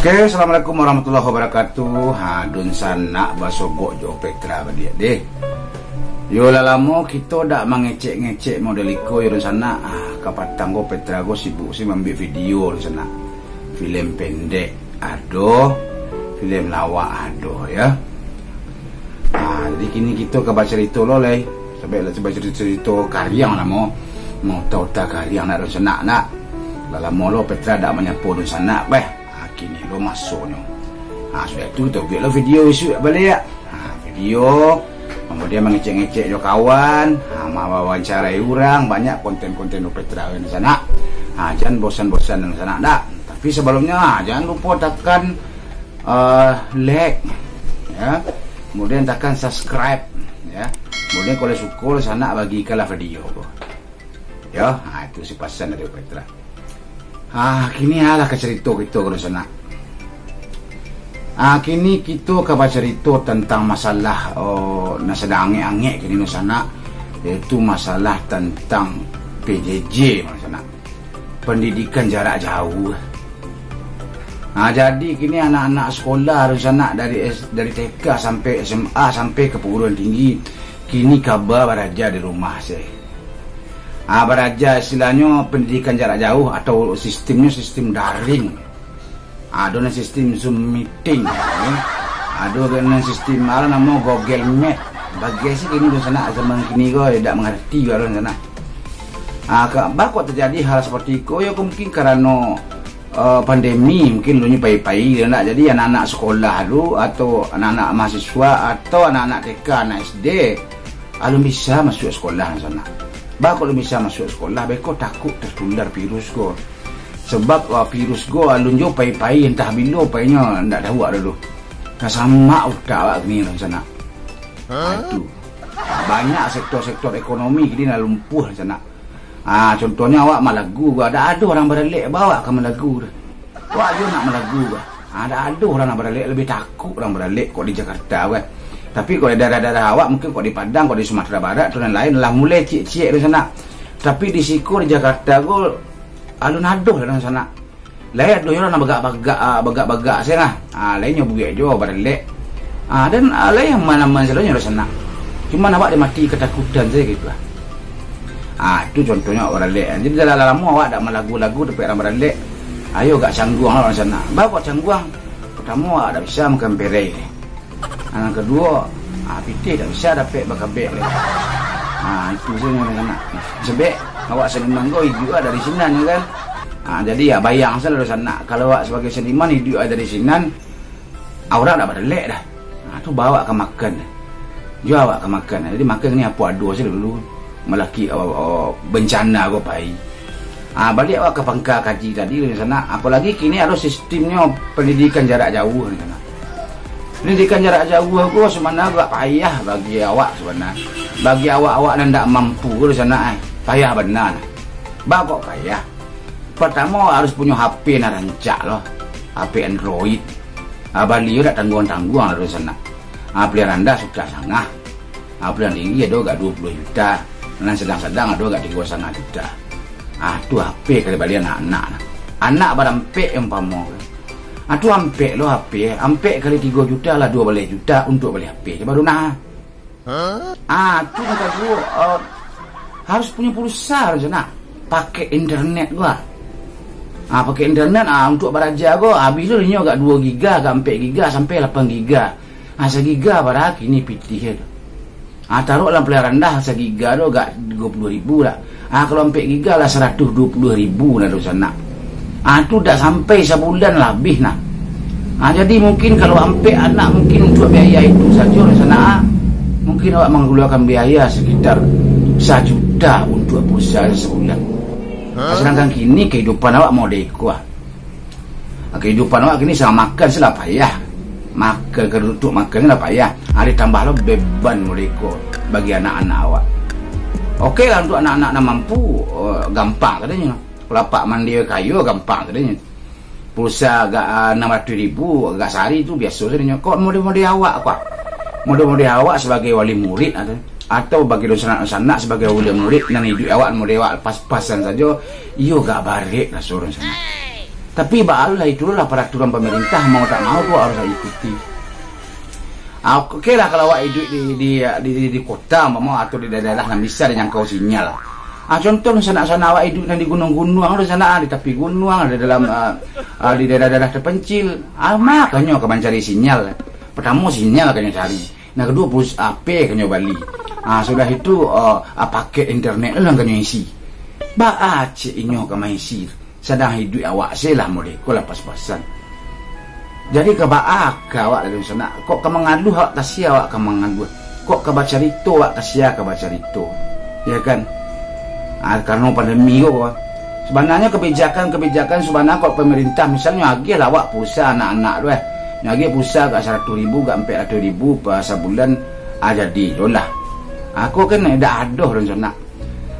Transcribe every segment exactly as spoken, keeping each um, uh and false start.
Oke, assalamualaikum warahmatullahi wabarakatuh. Ha, dunsanak basogok jo Petra baliak deh. Yo lah lamo kito dak mangecek-ngecek model iko yo dunsanak. Ah, kapatang ko Petra ko sibuk sih mambuek video dunsanak. Filem pendek ado, filem lawak ado ya. Ah, jadi kini kito ka bacarito lo lai. Sabab lah bacarito-carito kariang lah mo. Mau uta-uta kariang nak dunsanak nak. Lah lamo lo Petra dak manyapo dunsanak beh. Ah, kini lo masonyo. Ah, sudah tu kito buek lo video isuak baliak. Ah, video, kemudian mangecek-ngecek jo kawan, ah, mawawancarai urang, banyak konten-konten Petra dunsanak. Ah, jan bosan-bosan dunsanak dak. Tapi sabalumnyo, ah, jan lupo takan eh, like, ya. Kemudian takan subscribe, ya. Kemudian kalau suko sanak bagikanlah video ko. Ya, ha, itu si pasan dari Petra. Ah, kini alah ka carito kito ko sanak. Ah, kini kito ka bacarito tentang masalah, oh, nan sadang angek-angek kini sanak, yaitu masalah tentang P J J sanak. Pendidikan jarak jauh. Nah, jadi kini anak-anak sekolah dunsanak dari S-, dari T K sampai S M A sampai ke perguruan tinggi, kini kaba baraja di rumah se. Ah, baraja istilahnyo pendidikan jarak jauh atau sistemnyo sistem daring. Ado nan sistem Zoom meeting, ya. Ado nan sistem alah namo Google Meet. Bagi se kini dunsanak zaman kini ko dak mangarati dunsanak. Ah, ka, baa kok tajadi hal seperti iko? Yo, mungkin karano, eh, pandemi, mungkin alun nyo pai-pai, yo ndak? Jadi, anak-anak sekolah tu, atau anak-anak mahasiswa, atau anak-anak T K, anak S D, alun bisa masuak sekolah sanak. Baa kok alun bisa masuak sekolah? Beko takuik tertular virus ko. Sebab, wah, virus ko alun jo pai-pai, antah bilo painyo, ndak tahu awak dulu. Tasamak utak awak kini sanak. Ha, itu. Banyak sektor-sektor ekonomi kini lah lumpuah sanak. Ah, contohnyo awak malagu ko, dak ado urang baralek ba awak ka malagu tu. Awak juo nak malagu ko. Ah, dak ado urang nak baralek, lebih takuik urang baralek kok di Jakarta kan. Tapi kok di daerah-daerah awak, mungkin kok di Padang, kok di Sumatera Barat tu, nan lain lah mulai ciek-ciek tu sanak. Tapi di siko di Jakarta ko alun ado lah sanak. Lai ado urang nan bagak-bagak, ah, bagak-bagak sajo lah. Ah, lai nyo buek juo baralek. Ah, dan, ah, lai aman-aman sadonyo lah sanak. Cuman awak dek mati katakutan sajo gitu lah. Ah, itu contohnyo awak baralek. Jadi, dah lamo awak dak malagu-lagu dapek urang baralek. Ayo agak cangguang lah urang sanak. Baa kok cangguang? Partamo, awak dak bisa makan perei. Nan kaduo, ah, pitih dak bisa dapek bakabek lai. Ah, itu sajo nan sanak. Sabab awak seniman ko iduik dari sinan, yo kan? Ah, jadi yo bayang sajo lah sanak. Kalau awak sabagai seniman iduik dari sinan, urang dak baralek dah. Ah, tu baa awak ka makan. Juo awak ka makan. Jadi makan ni apo ado sajo dulu. Malaki, oh, oh, bencana ko pai. Ah, baliak awak ka pangka kaji tadi, sanak. Apolagi kini ado sistemnyo pendidikan jarak jauh ni, sanak. Pendidikan jarak jauh ko sabananyo agak payah bagi awak sabananyo. Bagi awak-awak nan ndak mampu ko sanak, eh, payah bana. Baa kok payah? Partamo harus punyo H P nan rancak lo. H P Android. Ah, bali yo dak tangguang-tangguang lah sanak. Ah, pilihan randah suta sangah. Ah, pilihan tinggi ado agak duo puluah juta. Nan sadang-sadang ado agak tigo satangah juta. Ah, tu H P ka dibali anak-anak. Anak barampek umpamo. Ah, tu ampek lo H P. Ampek kali tigo juta lah duo baleh juta untuak bali H P. Cubo lu nah. Ah, tu nan kaduo, eh, harus punyo pulsa sanak. Pakai internet ko. Ah, pakai internet, ah, untuak baraja ko, abih tu inyo agak duo giga, agak ampek giga, sampai lapan giga. Ah, sagiga bara kini pitih tu. Ah, taruahlah pilihan randah sagiga tu agak tigo puluah ribu lah. Ah, kalau ampek giga lah saratuih duo puluah ribu nah tu sanak. Ah, tu dah sampai sabulan labih nah. Ah, jadi mungkin kalau ampek anak mungkin untuak biaya itu sajo sanak, ah, mungkin awak manggaluakan biaya sakitar sajuta untuak pulsa sabulan. Ah, sadangkan kini kahidupan awak model iko, ah. Ah, kahidupan awak kini samo makan sajo lah payah. Makan, ka duduk makan sajo lah payah. Ah, ditambah lo beban model iko bagi anak-anak awak. Oke lah, untuak anak-anak nan mampu, eh, gampang sadonyo. Kalau apak mandi kayo, gampang sadonyo. Pulsa agak, ah, anam ratuih ribu, agak sahari tu biaso sadonyo. Kok model-model awak ko? Model-model awak sabagai wali murid atau, atau bagi dunsanak-dunsanak sabagai wali murid nan iduik awak model awak pas-pasan sajo, iyo agak barek raso dunsanak. Tapi baa lah, itulah paraturan pamarintah, mau tak mau tu harus ikuti. Ah, oke lah, kalau awak iduik di, di, di, di, di kota, umpamo, atau di daerah-daerah nan bisa dijangkau sinyal. Ah, contoh, sanak-sanak awak iduik nan di gunuang-gunuang tu, sanak, ah, di tapi gunuang, di dalam, ah, ah, di daerah-daerah terpencil. Ah, makonyo ka mancari sinyal. Partamo, sinyal kanyo cari. Nan kaduo, pulsa, H P kanyo bali. Ah, sudah itu, ah, ah, paket internet tu nan kanyo isi. Baa cek inyo ka maisi? Sadang iduik awak se lah model ko lah pas-pasan. Jadi ka baa ka awak lalu sanak? Kok ka mangaluah awak ka sia awak ka mangaluah? Kok ka bacarito awak ka sia ka bacarito? Ya kan? Ah, karano pandemi ko. Sabananyo kabijakan-kabijakan sabananyo kok pamarintah misalnyo agiah lah awak pulsa anak-anak tu, eh. Nyo agiah pulsa agak saratuih ribu, agak ampek ratuih ribu pa sabulan, ah, jadi tu lah. Ako kan indak ado tu sanak.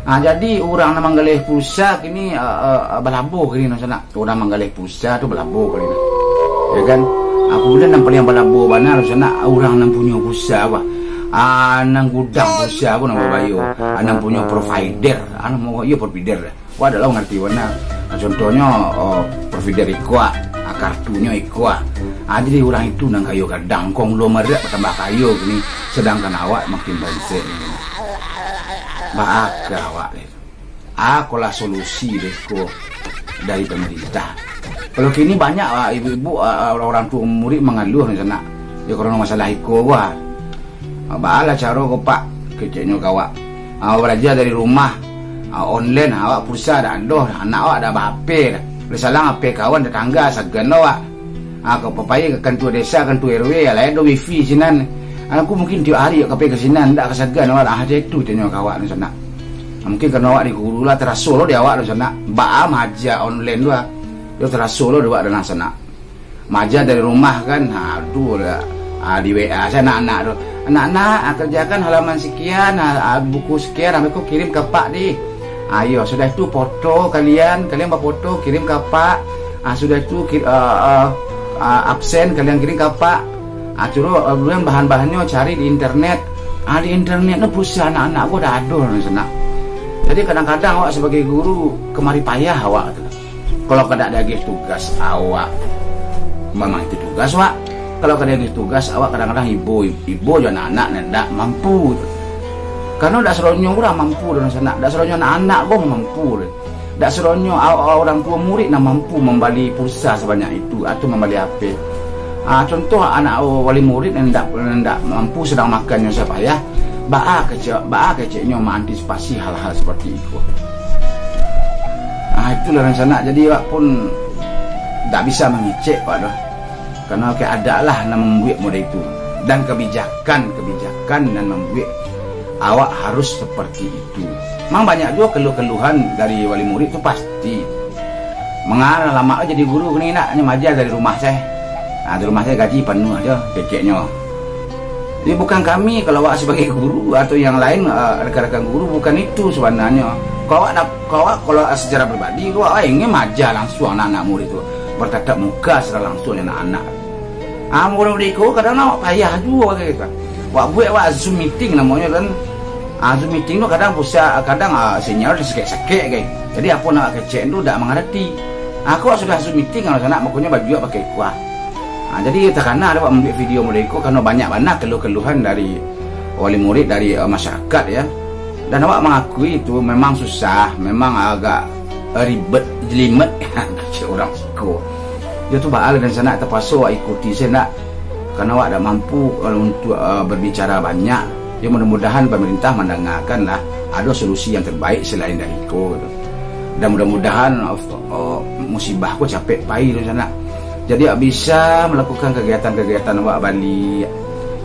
Ah, jadi urang nan manggaleh pulsa kini, ah, ah, ah, balabo kini, dunsanak. Urang manggaleh pulsa tu balabo kini. Ya kan? Ah, kamudian nan paliang balabo bana, dunsanak, urang nan punyo pulsa, bah. Ah, nan gudang pulsa ko nan babayo. Ah, nan punyo provider. Ah, namo iyo provider. Wah, dak lah mangarati bana. Ah, contohnyo, oh, provider iko, ah, kartunyo iko, ah. Ah, jadi urang itu nan kayo gadang, konglomerat batambah kayo kini, sadangkan awak makin bansek. Baa ka awak, leh? Akolah solusi beko dari pamarintah. Kalau kini banyak, ah, ibu-ibu, ah, ah, urang tuo murid mangaluah, sanak. Yo, karano masalah iko, wah. Ah, baa lah caro ko, Pak? Keceknyo ka awak. Ah, baraja dari rumah, ah, online, awak pulsa dak ado, anak awak dak ba-H P dah. Lah salang H P kawan, tetangga, sagan lo awak. Ah, ka papayi ka kantua desa, kantua R W, alah ado wifi sinan. Aku mungkin tiok ari ka pai ka sinan, ndak ka sagan awak lah, ah, itu tanyo ka awak tu sanak. Ah, mungkin karano awak di guru lah, taraso lo di awak tu sanak. Baa maja online tu lah. Yo taraso lo di awak tu lah sanak. Maja dari rumah kan, ha, tu lah. Ah, di W A sajo anak-anak tu. "Anak-anak, ah, kerjakan halaman sekian, ah, ah, buku sekian, habis tu kirim ka Pak di." Ayo, sudah itu foto kalian, kalian bafoto, kirim ka Pak. Ah, sudah itu ki-, ah, ah, ah, absen, kalian kirim ka Pak. Ah, suruh, ah, kemudian bahan-bahannyo cari di internet. Ah, di internet tu pulsa anak-anak ko dak ado, sanak. Jadi kadang-kadang awak sabagai guru, kamari payah awak tu. Kalau ka dak diagiah tugas awak, memang itu tugas awak. Kalau ka diagiah tugas awak, kadang-kadang ibo, ibo jo anak-anak nan dak mampu. Karano dak sadonyo urang mampu, dunsanak, dak sadonyo anak-anak ko mampu. Dak sadonyo a-, a-, urang tuo murid nan mampu mambali pulsa sabanyak itu atau mambali H P. Ah, contoh anak wali murid nan dak, nan dak mampu, sadang makannyo susah payah, baa kecek, baa keceknyo maantisipasi hal-hal seperti itu. Ah, itulah dunsanak. Jadi awak pun dak bisa mangecek awak doh. Karano keadaan lah nan mambuek model itu. Dan kebijakan-kebijakan nan mambuek awak harus seperti itu. Memang banyak juo keluh-keluhan dari wali murid tu pasti. Manga lamak jadi guru kini nak, hanyo maja dari rumah sajo. Ha, dari rumah sajo gaji panuah jo, keceknyo. Jadi bukan kami, kalau awak sabagai guru atau yang lain, eh, rekan-rekan guru, bukan itu sabananyo. Kalau awak nak, kalau awak, kalau secara pribadi tu, awak ingin maja langsuang anak-anak murid tu, bertatap muka secara langsuang dengan anak-anak. Ah, murid-murid ko kadang awak payah juo, kata. Awak buek awak Zoom meeting namonyo kan. Ah, Zoom meeting tu kadang pulsa, kadang, ah, sinyal sakik-sakik, kan. Jadi apo nak kecek tu dak mangarati. Ah, ko sudah Zoom meeting kalau sanak, makonyo baju awak pakai kuah. Ah, jadi takana ado awak mambuek video model iko karano banyak bana keluh-keluhan dari wali murid, dari, eh, masyarakat, ya. Dan awak mangakui itu memang susah, memang agak ribet, jelimet, kecek urang siko. Yo tu baa dunsanak, tapaso awak ikuti sajo nak, karano awak dak mampu, eh, untuk, eh, berbicara banyak. Yo mudah-mudahan pamarintah mandangakan lah, ado solusi yang terbaik selain dari iko gitu. Dan mudah-mudahan, eh, eh, musibah ko capek pai dunsanak. Jadi awak bisa melakukan kegiatan-kegiatan awak baliak.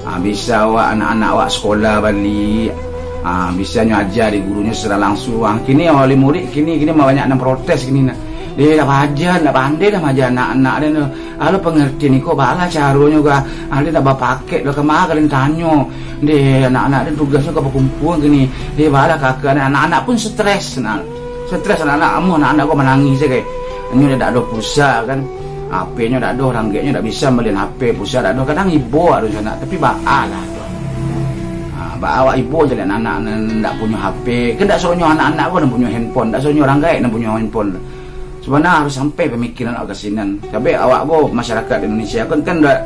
Ah, bisa awak, anak-anak awak sekolah baliak. Ah, bisa nyo aja di gurunyo secara langsuang. Kini wali murid kini, kini banyak nan protes kini nak. Deh, dak paja, dak pandai dah maja anak-anak den tu. Alah pengertian iko, baa lah caronyo ka. Ah, den dak bapaket lah, kama kalian tanyo. Deh, anak-anak den tugasnyo ka bakumpua kini. Deh, baa lah kakak den. Anak-anak pun stres nah. Stres anak-anak, amuah anak-anak ko manangih sajo, kai. Nyo dak ado pulsa kan. H P-nyo dak ado, ranggeknyo dak bisa mambalian H P, pulsa dak ado. Kadang ibo ado sanak, tapi baa lah tu. Ha, baa awak ibo jadi anak-anak nan dak punyo H P. Kan dak sadonyo anak-anak ko nan punyo handphone, dak sadonyo ranggek nan punyo handphone. Sabananyo harus sampai pamikiran awak ka sinan. Tapi awak ko, masyarakat Indonesia kan, kan ndak,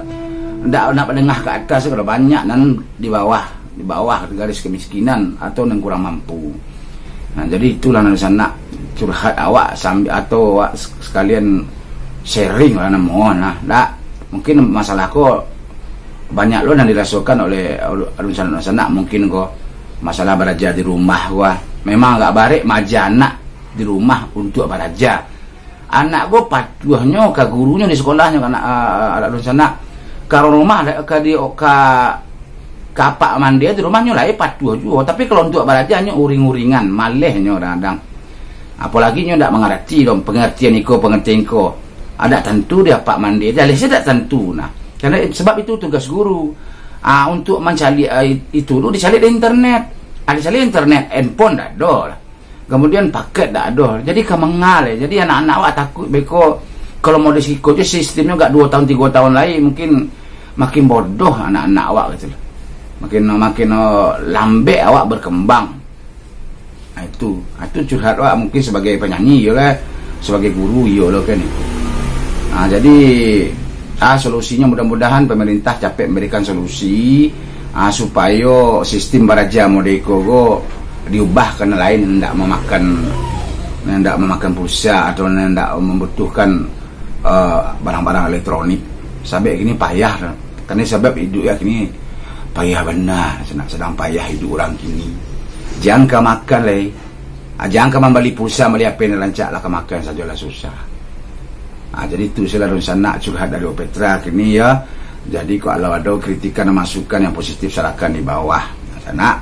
ndak, ndak menengah ke atas, kalau banyak nan di bawah, di bawah garis kemiskinan atau nan kurang mampu. Nah, jadi itulah nan sanak curhat awak sambil, atau awak sekalian sharing lah namo nah. Ndak, mungkin masalah ko banyak lo nan dirasokan oleh alun sanak-sanak mungkin ko, masalah baraja di rumah ko. Memang agak barek maaja anak di rumah untuk baraja. Anak ko patuahnyo ka gurunyo di sekolahnyo, anak, ah, alun sanak. Ka rumah, ka di, ka, ka apak mandeh di rumahnyo lai patuah juo. Tapi kalau untuk baraja nyo uring-uringan, malehnyo kadang-kadang. Apolagi nyo ndak mangarati doh, pengertian iko, pengertian iko. Adak tantu di apak mandeh, jaleh se dak tantu nah. Karena sebab itu tugas guru. Ah, untuk mancaliak, ah, itu tu dicaliak di internet. Ah, dicaliak internet, handphone dak ado lah. Kemudian paket dak ado. Jadi ka manga lai. Jadi anak-anak awak takuik beko, kalau model siko je sistemnyo agak duo tahun, tigo tahun lai, mungkin makin bodoh anak-anak awak gitu loh. Makin, makin, oh, lambek awak berkembang. Ah, itu. Ah, itu curhat awak mungkin sebagai penyanyi, iyo lah. Sebagai guru, iyo lo kan itu. Ah, jadi, ah, solusinya mudah-mudahan pemerintah capek memberikan solusi, ah, supayo sistem baraja model iko ko diubah ka nan lain, ndak mamakan, ndak mamakan pulsa atau ndak membutuhkan, eh, barang-barang elektronik. Sabab kini payah. Karena sabab hidup ya kini payah bana, sadang, sadang payah hidup urang kini. Jan ka makan lai. Ah, jan ka mambali pulsa, mambali apo nan rancak lah, ka makan sajolah susah. Ah, jadi tu salah dunsanak curhat dari Opetra kini ya. Jadi kalau ado kritikan dan masukan yang positif, silakan di bawah. Sanak.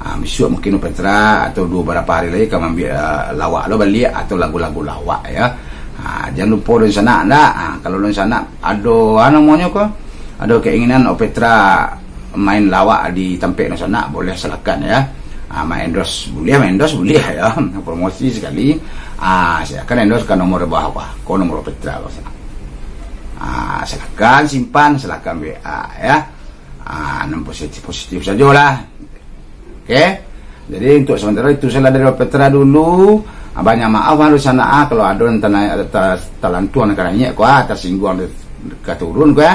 Ah, bisuak mungkin Opetra atau duo barapa hari lai ka maambiak, ah, lawak lo baliak atau lagu-lagu lawak ya. Ah, jan lupo dunsanak ndak. Ah, kalau dunsanak ado, ah, namonyo ko, ado keinginan Opetra main lawak di tampek dunsanak, boleh silakan ya. Ah, ma-endorse buliah, ma-endorse buliah ya. Promosi sekali. Ah, silakan endorse ka nomor bawah ko. Ko nomor Opetra ko sanak. Ah, silakan simpan, silakan W A ya. Ah, nan positif-positif sajolah. Oke. Jadi untuk sementara itu salah dari Opetra dulu. Ah, banyak maaf lah dunsanak, ah, kalau ado nan tana-, ta-, talantuang ka naiak ko, ah, tasingguang ka turun ko ya.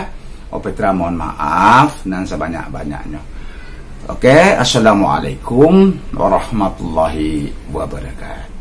Opetra mohon maaf nan sabanyak-banyaknyo. Oke, assalamualaikum warahmatullahi wabarakatuh.